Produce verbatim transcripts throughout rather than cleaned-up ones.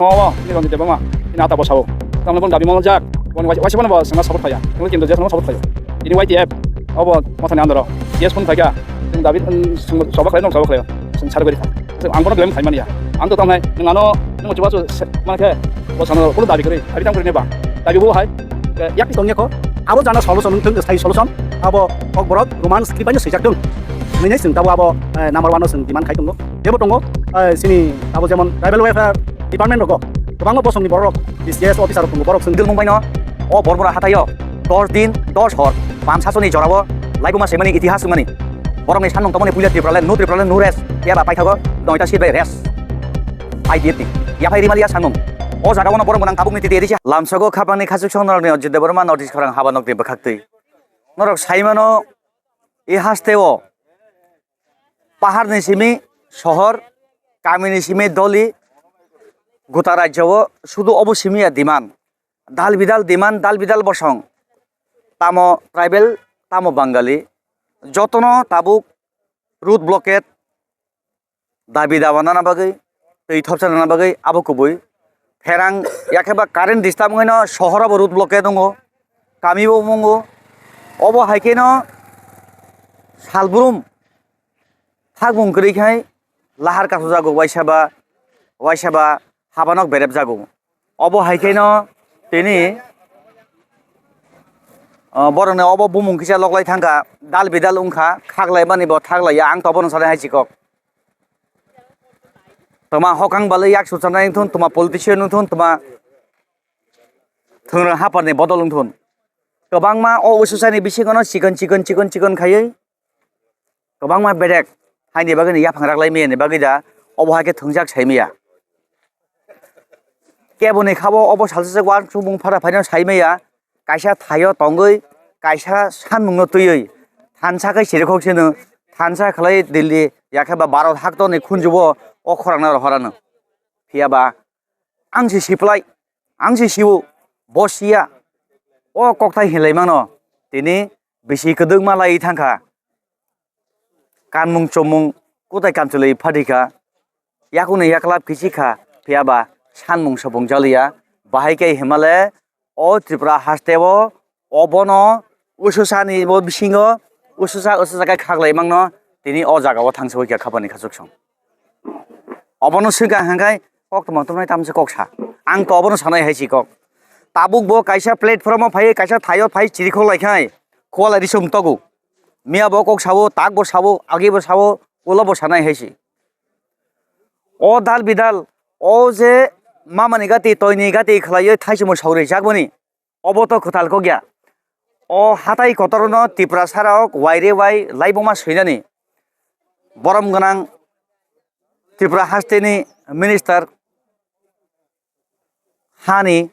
Obo, ini Ranjit Debbarma, ini ata bosao. Tamni bon dabi mano jak, bon waisa, waisa bono bo sengna support khaya. Ini kintu jesno support khaya. Ini Y T F, obo, masani andro. Yes, phone khaya. Ini dabi, mm, sung, soba khaya, nong soba khaya. Sung sar gori kha. Ang bono blame khaimani ya. Ang to tamnai, nang ano, nang chuba chu, se, mana khe, bo sano, kulo dabi kori. Dabi tam kori ne ba. Dabi bo hai. Yak tong yako. Abo jana solution, thung stai solution. Abo, kokborok, Roman script bai no swijak thung. Nini sing tabo abo, eh, number one no sing demand khai tongo. Jebo tongo, eh, sini abo jemon tribal welfare department rogo kwbangma bosongni borok, B C S officer rok tongo, borok swng dilmung baino o Bormura hathaio dos din dos hor bam sasoni jorao laibuma swimani itihas wngmani. Borokni sanmung tongmani puila Tipraland, no Tipraland, no rest, phiya ba paithago noita seat bai rest. I P F T ni yaphai rimaliya sanmung. O jagao no borok gwnang tabukni titi edisi lamsogo khapangni khachuk song norokni Ajit Debbarma notice khorang haba nokni bwkhaktwi. Norok saimano, e hasteo Paharni simi sohor, kamini simi doli, gota rajyo o sudu obo simi ya demand. Dal bidal demand, dal bidal bosong. Tamo tribal, tamo Bangali. Jotono tabuk road blockade, dabi daba nana bagwi, twi thopsa nana bagwi abo kubui. Pherang yakhe ba current disturb wngwi no sohor abo road blockade wngo, kami bo wngo. Obo hai khe no salbrum Thakbung kwrwi khai lahar kasu jago, waisa ba, waisa ba habanok berep jago. Obo hai khe no tini, ah, borokni obo bumung kisa loklai thangkha, dal bidal wngkha, khaklai mani bo thaklai ya, ang to bono sanai hai si kok. Toma hokang balai yak suchanai wngthun, toma politician wngthun, toma thwngrwng haparni bodol wngthun. Kwbangma o ususani bisingono chikon, chikon, chikon, chikon khaiwi kwbangma bedek haini bagwino yaphang raklai miyani bagwi da obo hai khe thwngjak sai miya. Keboni khabo obo salsa se uansukmung phara phaino sai maya, kaisa thaio tongwi, kaisa sanmungno twiwi, thansa khe sirikhok sino, thansa khlai Delhi, yakhe ba Bharat haktorni khunjubo o khorangno rohorano. Phiya ba ang se siplai, ang se siwo, bo siya, o kokthai hinlai mano, tini bisi kwdwkma lai thangkha. Kanmung chomung kwtai kamchwlwi phatikha, yakungni yaklap kichikha, phiya ba sanmung sopung jaliya, bahai khe himale o Tripura hasteo obono ususani bo bisingo ususa ususa khe khaklai mangno tini o jagao thangsawi kha khapani khachuk song. Obono swkang hangkhai kok tongma tongmani tamse kok sa. Ang to obono sanai hai si kok. Tabuk bo kaisa platform o phai, kaisa thaio phai chirikhok lai khai, khwlai risum togo. Miya bo kok sao, tak bo sao, agi bo sao, ulo bo sanai hai si. O dal bidal, o je mamani gati, toini gati khlaiwi thaisimo sauri jakmani, obo to kwtal kok ya. O hatai kotorno Tiprasa rok waire wai laibuma swinani borom gwnang Tripura hasteni minister hani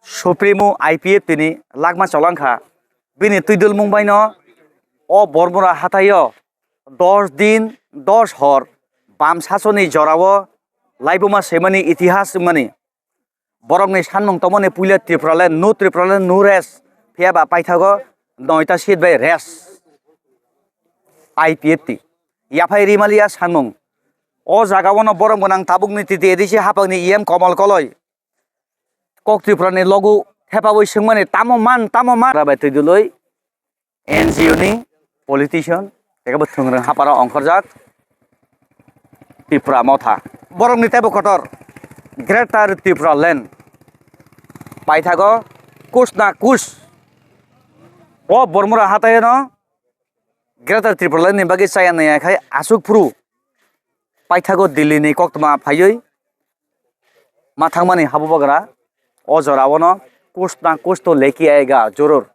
Supremo I P F T ni lakma cholangkha. Bini twidulmung baino o Bormura hathaio dos din dos hor bam sasoni jorao laibuma swimani itihas wngmani. Borokni sanmung tongmani puila Tipraland, no Tipraland, no rest. Phiya ba paithago noita seat bai rest. I P F T. Yaphai rimaliya sanmung. O jagao no borom gwnang tabukni titi A D C hapangni E M Komal Koloi. Kok Tripura ni logo thepawi swngmani tamo man, tamo man. Rabai twi dului N G O ni politician, tei bo thwngrwng haparo ongkhorjak Tipra Motha. Borokni teibo kotor Greater Tripura Land. Paithago kus na kus. O Bormura hataino Greater Tripura Land ni bagwi chaya naiya khai aswk phuru paithago Delhi ni koktwma phaiwi ma thangmani habubagra o jora o no kus na kus to leki aega joror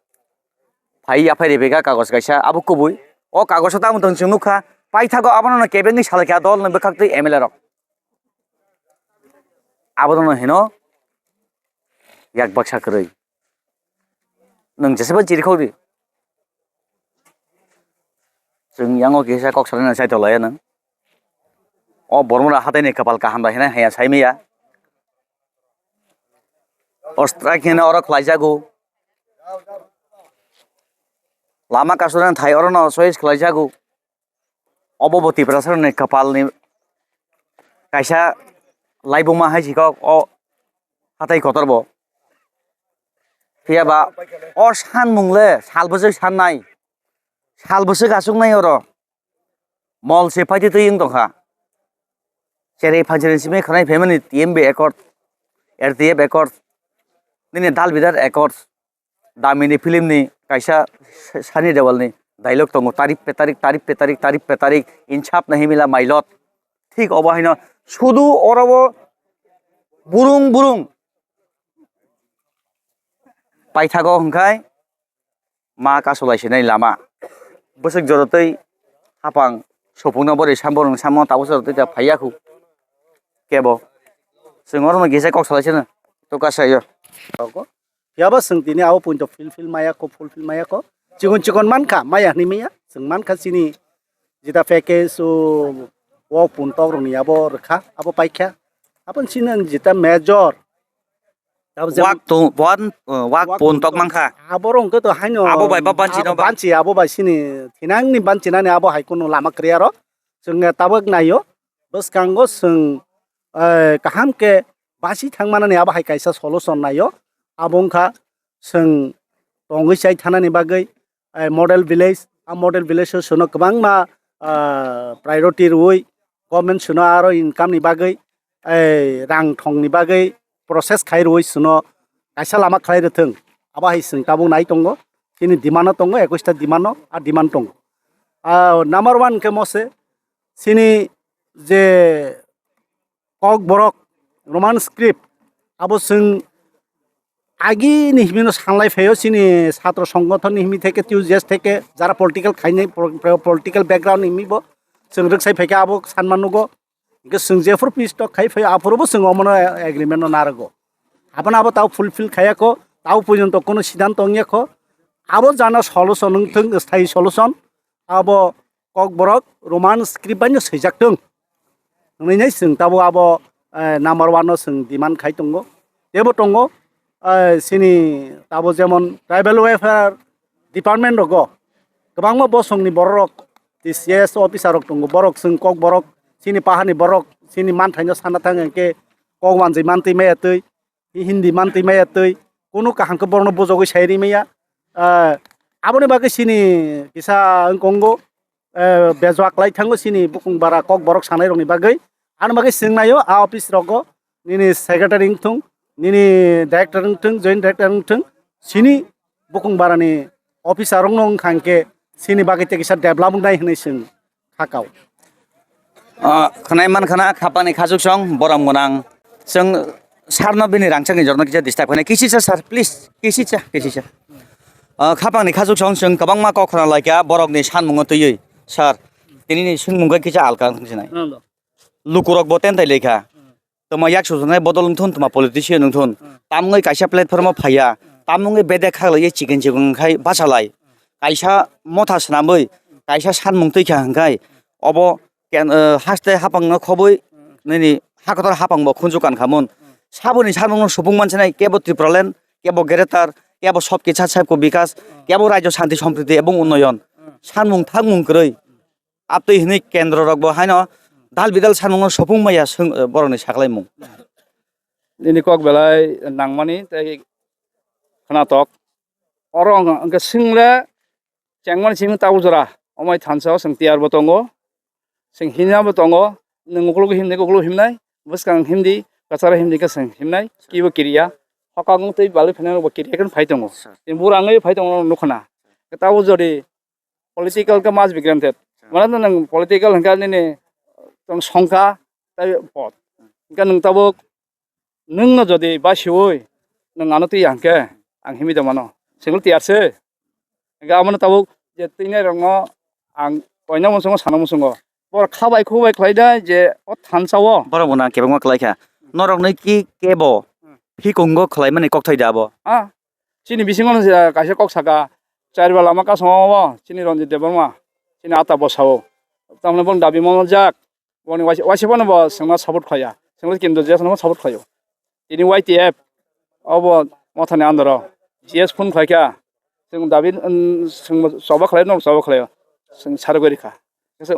phai yaphai ribega kagoj kaisa abo kubui. O kagojo tamo tong chwng nukha, paithago abono no kebengwi salaikha dol ni bwkhaktwi M L A rok. Abono no hino yak baksa kwrwi. Nwng jeseba chirikhok di. Chwng yango kisa kok salai na sai tolaya nwng. O Bormura hataini kwpal kaham bai hinai haya sai maya. O strike hinai oro khlai jago. Lama kasuna thai oro no choice khlai jago. Obo bo Tiprasa ni kwpal ni kaisa laibuma hai si kok o hatai kotor bo. Phiya ba o sanmung le sal bwswk sannai, sal bwswk achuknai oro mol se phaidi twi wng tongkha. Cherwi phanchari simi khwnai phaimani T M B Accord, R T F Accord, nini Dal Bidar Accord, Damini film ni kaisa Sunny Deol ni dialogue tongo, "Tarif pe tarik, tarif pe tarik, tarif pe tarik, insaf nahi mila mailot." Thik obo haino sudu oro bo burung burung paithago hwnkhe ma kasolai sinai lama. Bwswk jorotwi hapang sopungno bori samborokni samo tabuk jorotwi ta phaiya khu kebo. Chwng orono kisa kok salai sino to kasayo. Phiya ba chwng tini abo point of fulfill maya kho, fulfill maya kho. Chikon chikon mankha, maya hwnwi maya. Chwng mankha chini jeta package o, o puntok rokni abo rwkha, abo paikha. Abo chini jeta major. Abo jemon wak to, wan, uh, wak wak puntok puntok mankha. Abo rok hwnkhe to haino abo bai ba banchi abo no ba? Banchi, abo bai chini thinangni banchinani abo hai kheno lama kwrwi aro. Chwng tabuk naio. Bwskango chwng, eh, kaham khe basi thangmanani abo hai kaisa solution naio. Abo wngkha chwng tongwi chai thanani bagwi, eh, model village, a model village o chwngno kwbangma, ah, priority rwui government chwngno aro income ni bagwi, eh, rang thong ni bagwi process khai rwui chwngno kaisa lama khlai rwthwng. Abo hai chwng tabuk nai tongo, chini demand o tongo, ekwis ta demand o, a demand tongo. Ah, number one khe mose chini je Kokborok, Roman script, abo chwng agini himino sanlai phaio chini satro songgothon ni himi theke, T U J S theke, jara political khainai, pro-, pro-, political background ni himi bo chwng rwksai phaikha abo sanma nugo. Hwnkhe chwng jephuru peace talk khai phaio, aphuru bo chwng omono agreement no narwgo. Abono abo tao fulfill khaiya kho, tao porjonto kono siddhanto wngya kho. Abo jana solution wngthwng, sthayi solution. Abo Kokborok Roman script bai no swijak thung. Hwnwi nai chwng tabuk abo, eh, number one no chwng demand khai tongo. Tebo tongo, eh, chini tabuk jemon tribal welfare department rogo kwbangma bosongni bororok T C S officer rok tongo. Borok chwng Kokborok chini paharni borok chini manthaino sana thang hwnkhe kok wanjwi mantwi maya twi. Hindi mantwi maya twi, kunu kaham khe borokno bujogwi sai ri maya. Ah, aboni bagwi chini kisa wng tongo, eh, bejak lai thango chini bukung bara Kokborok sanai rokni bagwi. Ani bagwi swng naio a office rogo, nini secretary wng thung, nini director wng thung, joint director wng thung, chini bukung barani officer rokno wng kha hwnkhe chini bagwi tei kisa develop wngnai hwnwi chwng kha kao. Ah, khwnai man khana khapangni khachuk song borom gwnang. Chwng sir no bini rangchakni jorno kisa disturb khainai. Kisi cha sir, please, kisi cha, kisi cha. Ah, khapangni khachuk song chwng kwbangma kok khna laikha borokni sanmungo twiwi. Sir, tini ni swngmung khe kisa alka wng sinai. Lukurok bo tentai laikha. Tama yak sujaknai bodol wngthun, tama politician wngthun. Hmm. Tamungwi kaisa platform o phaiya. Hmm. Tamungwi bedek khaklaiwi chikon chikon khai bachalai. Hmm. Kaisa motha swnamwi, kaisa sanmung twi kha hwnkhai, obo ken-, eh, haste hapangno khobwi, hmm, nini hakotor hapangbo khunju kankhamun. Hmm. Saboni sanmungno supung mansinai kebo Tipraland, kebo Greater, kebo Sob Kicha Sabko Bikas, hmm, kebo Rajyo Shanti Sompriti ebong Unnoyon. Hmm. Sanmung thangmung kwrwi. Abtwi hwnwi kendro rok bo haino dal bidal sanmungno sopung maya swng, eh, borokni saklaimung. Nini kok belai nangmani tei khwnatok. Oro wng-, wngkhe swng le chengmani simi tabuk jora. Omai thansa o chwng tiyar bo tongo, chwng himya bo tongo, nwng ukuluk himdi ukuluk himnai, bwskang himdi kwcharo himdi khe chwng himnai, kibo kiriya. Hokak wng twi balwi phainai rok bo kiriya khe phai tongo. Sir. Tini bura wngwi phai tongo nukho na. Tabuk jodi political khe must be granted. Sir. Mane nwng political hwnkhe nini tong songkha tei pot. Hwnkhe nwng tabuk nwngno jodi basiwi nwng ano twi ya hwnkhe ang himwi tongmano. Sengkhe tiyar se. Hwnkhe abono tabuk je twinai rokno ang koina muchungo sana muchungo. Bor khabai khubai khlai da je o thansa o. Borok bo nang kebengma khlai kha. Norokni ki kebo Hmm. phikungo khlaimani kokthai da bo? Ah, chini bisingo no, ah, kaisa kok saka, Chariba lama kasongo o, chini Ranjit Debbarma, chini ata bwsao. Tamni boni dabi mano jak, boni waisa, waisa phano bo chwngno support khlaiya, chwngno Kendriya J S no support khlaio. Tini Y T F, obo mothani under o, G S phone khlaikha, chwng dabi, um, chwng choba khlaio, no choba khlaio, chwng sarigwi rikha.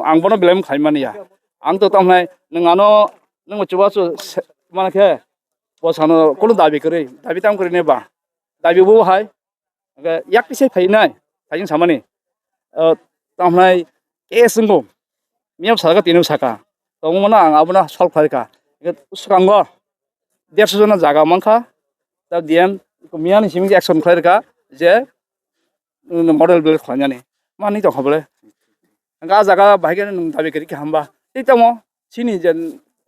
Ang bono blame khlaimani ya. Ang to tamnai, nwng ano, nwng chubachu se-, Mana khe bo sano kono dabi kwrwi, dabi tam kwrwi ne ba? Dabi bo hai. Hwnkhe yak tisai phainai, phaising samani. O, tamhnai case wngkho. Miyam saka, tini saka. Tongmano ang abono solve khlaikha. Hwnkhe swkango derso jona jaga mankha. Ta diyan miyani simi action khlairwkha je, mm, model village khlainani. Mani tongkha bole. Hwnkhe a jaga bahai khe nwng dabi kwrwi khe hamba. Tei tamo chini je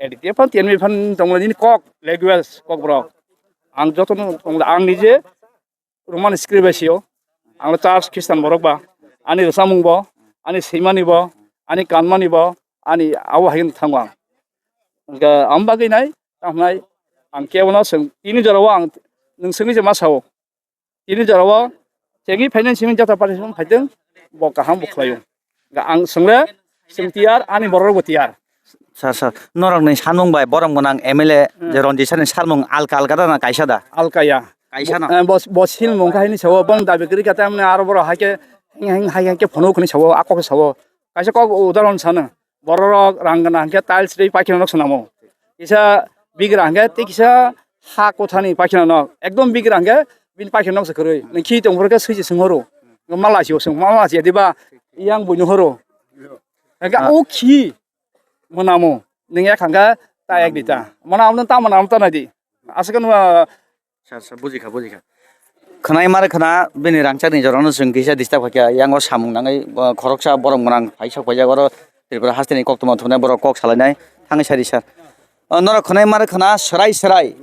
A D P fan, T N V fan tongmani nini kok, language, kokborok. Ang jotono tong, ang nije Roman script bai sio. Ang church Christian borok ba. Ani rwchapmung bo, ani swimani bo, ani kanmani bo, ani abo hai thango ang. Hwnkhe ang bagwi nai, tamo nai, ang kebono swng, tini jorao ang nwng swngwi se ma sao. Tini jorao chengwi phainani simi jata party song phaiteng, bo kaham bo khlaio. Ang swngle, swng tiyar, ani borok bo tiyar. Sir, sir, norokni sanmung bai borom gwnang M L A Hmm. je Ranjit sir ni sanmung alka alka da na kaisa da? Alka ya. Kaisa no? Eh, bo, bo silmung kha hini sao, bong dabi kwrwi kha tamni aro borok hai khe, heng, heng, hai, hai khe phunuk hini sao, a kok sao. Kaisa kok udahoron sano. Bororok rang gwnang hwnkhe tiles tei paikhe nok swnamo. Kisa bigra hwnkhe tei kisa ha kothani paikhe nok. Ekdom bigra hwnkhe bini paikhe nok se kwrwi. Nang khi tong phuru khe swi se swnghoro. Mala si o swng, mala si diba yang buino horo. Hwnkhe Ah. O khi mwnamo. Nang yak hwnkhe ta yak di ta. Mwnamo ta mwnamo ta nai di. Aswk no Sa, sa, bujikha, bujikha. Khwnai mare khwna bini rangchakni jorano chwng kisa disturb khaikha, yango samung nangwi, bo khoroksa borok mwnang paisok paijak, oro Tripura hasteni koktwma thumnai borok kok salainai thangwi sadi sir. O, norok khwnai mare khwna swrai swrai.